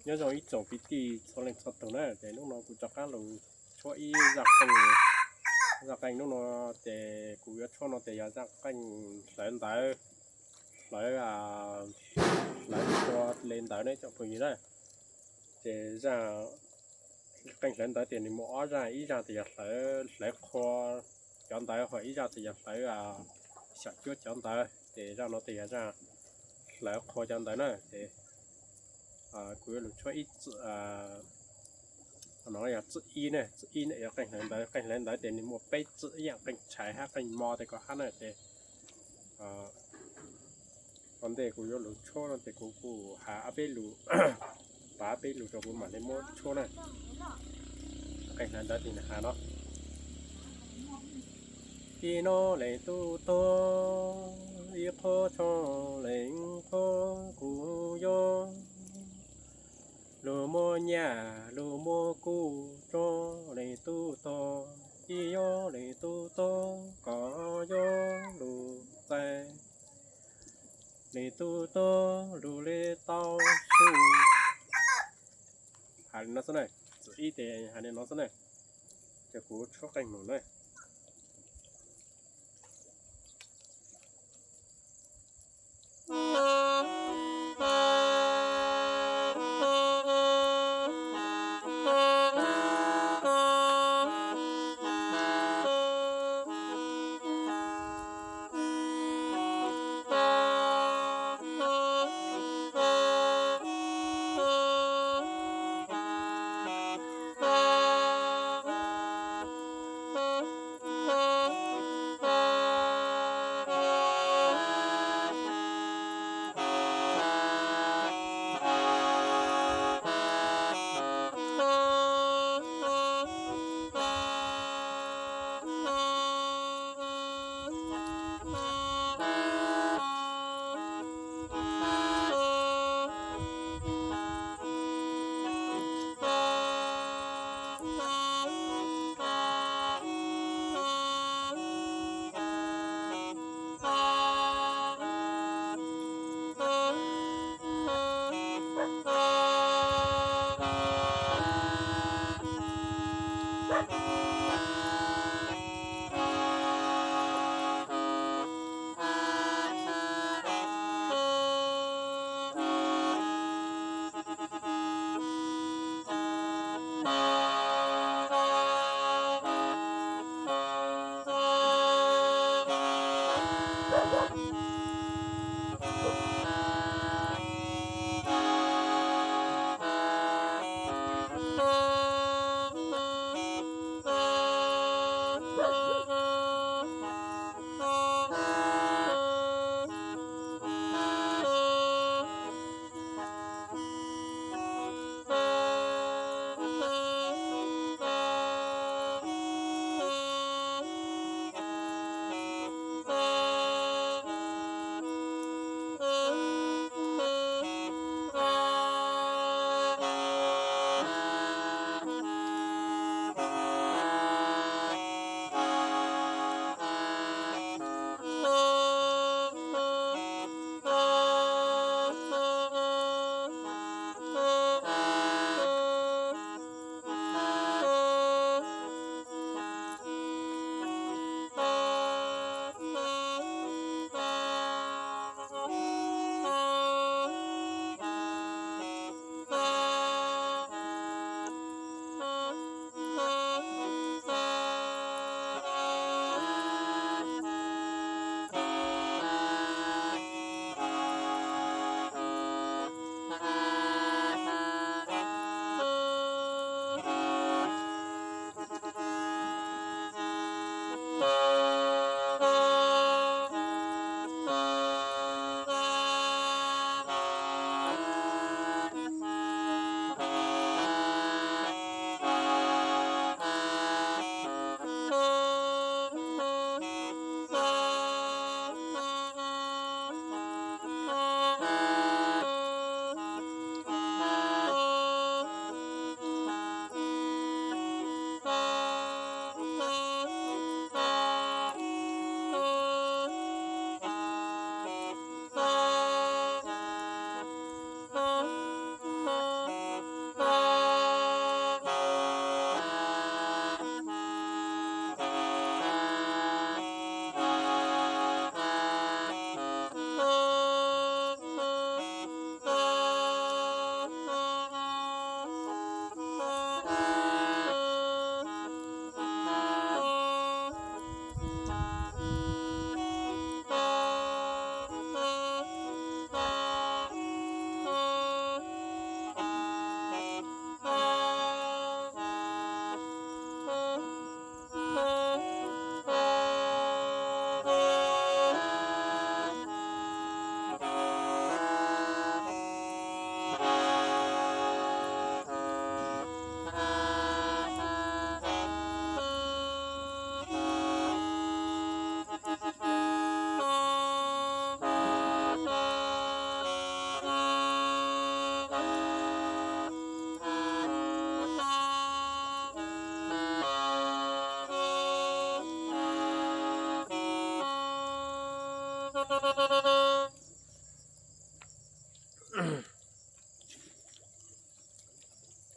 Nyob zoo ib tsoom kwv tij txhua leej txhua tus na, ces hnub no kuv rov qab los tshuab ib zaj qeej. Zaj qeej hnub no ces kuv yuav tshuab no ces yog zaj qeej hlawv ntawv, hlawv, hlawv qhua li ntawd ne tsoom phooj ywg na. Ces zaj qeej hlawv ntawv ces nws muaj ob zaj, ib zaj ces yog hlawv, hlawv qhua cov ntawv, ho ib zaj ces yog hlawv xyam cuab cov ntawv. Ces zaj no ces yog zaj hlawv qhua cov ntawv na. Ces kuv yuav lug tshuab ib txwm, no yog txwm ib ne, txwm ib ne yog qeej hlawv ntawv. Qeej hlawv ntawv ces nws muaj peb txwm ib yam, qeej tshais hab qeej mo tej ko hab na. Ces ua ntej kuv yuav lug tshuab no ces kuv kuj has ob peb lus, pab peb lus rau kuv mam li muab tshuab na. Qeej hlawv ntawv ces nws has no: Ib nyob leej tub tuag, ib qho tso leej qho kuv yog. Lug muab nyaj lug muab kub tso leej tub tuag, ib nyob leej tub tuag kom yog lug txais. Leej tub tuag lug li tau su. Has li no xwb na, txwm ib ces has li no xwb na. Ces kuv tshuab qeej mus na.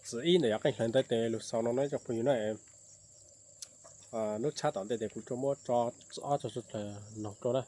Txwm ib ntawm yog qeej hlawv ntawv tes lug xaus no na cov phooj ywg na. Lub tshab tom ntej tes kuv tsuas muab tso ob txog tso dlawg noog rau na.